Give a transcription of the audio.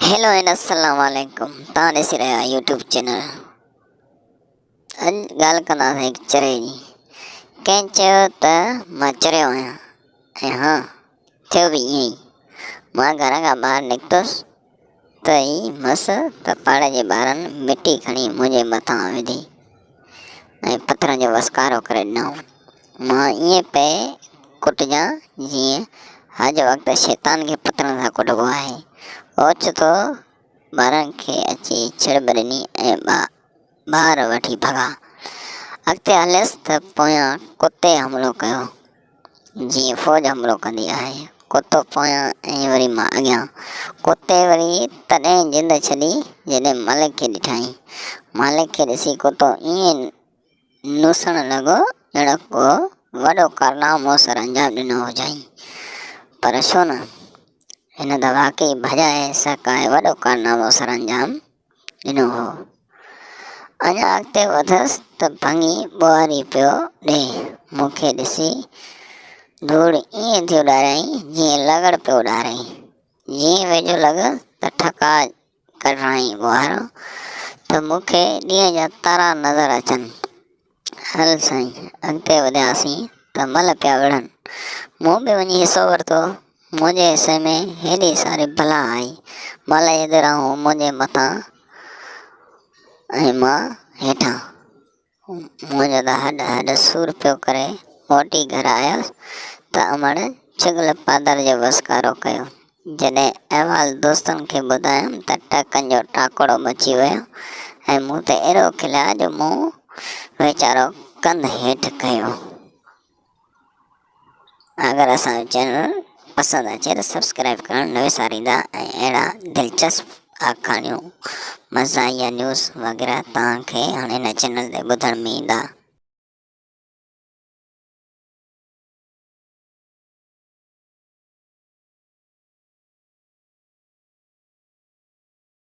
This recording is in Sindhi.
هيلو اينڊ السلام عليڪم توهان ڏسي رهيا آهيو يوٽيوب چينل. اڄ ڳالهه ڪنداسين هڪ چري جي. ڪنهن چيو ته مان چريو آهيان ۽ ها ٿيو به ائين ئي. مان گهر کان ٻاهر نڪتس ته ئي مس ته پاڙي جي ٻارن مٽي کڻي منهنجي مٿان وڌي ۽ پٿرن جو وسڪارو ڪري ڏنائون. مان ائين پئي ڪٽجان جيئن حج وقت شيطان کي پٿرن سان ڪٽبو آهي. اوچتو ٻارن کي اچي ڇڙٻ ڏني ۽ ٻار وٺي ڀڳا. اڳتي هليس ته پويان ڪتي حملو ڪيو، جيئن فوج حملو ڪندي آهي. ڪتو پويان ۽ وري مان اڳيان. ڪتي وري تڏهن جند ڇڏي جڏهن مالڪ کي ڏٺائين. مالڪ کي ڏسي ڪتو ائين نوسڻ لڳو ڄڻ ڪو وڏو ڪارنامو سرانجام ڏنو هجائين. پر ڇو نه؟ هن ته واقعي ڀڄائي سهڪائي وڏو ڪارنامو سرانجام ڏنو هو. اڃا اڳتي وڌس ته ڀنگي ٻوهاري پيو ڏئي. مون کي ڏسي ڌوڙ ائين ٿي اڏاريائين جيئن لغڙ پيو اڏاري. جيئن ويجهو لڳس ته ٺڪاء ڪڍرائين ٻوهارو ته مون کي ڏينهن جا تارا نظر اچن. هل سائين اڳتي وڌياسين ته ملهه پيا وڙهن. مون به وڃي حصو ورتو. منهنجي حصي ۾ هيڏي ساري بلا آئي. ملهه جي دراهون منهنجي مٿان ۽ مان هيٺان. منهنجو ته هڏ هڏ سور پيو ڪري. موٽي گهر آيس ته امڙ ڇڳل پادر جو وسڪارو ڪيو. جڏهن احوال دوستن کي ٻڌايم ته ٽهڪن جو ٽاڪوڙو مچي ويو ۽ مون تي ايڏو کليا جو مون ويچارو ڪنڌ هيٺ ڪيو. اگر اسان جو چينل پسند اچي ته سبسڪرائب ڪرڻ نه وساريندا ۽ اهڙا دلچسپ آکاڻيون، مزاحيه نيوز وغيره توهان کي هاڻي هن چينل تي ٻڌڻ ۾ ايندا.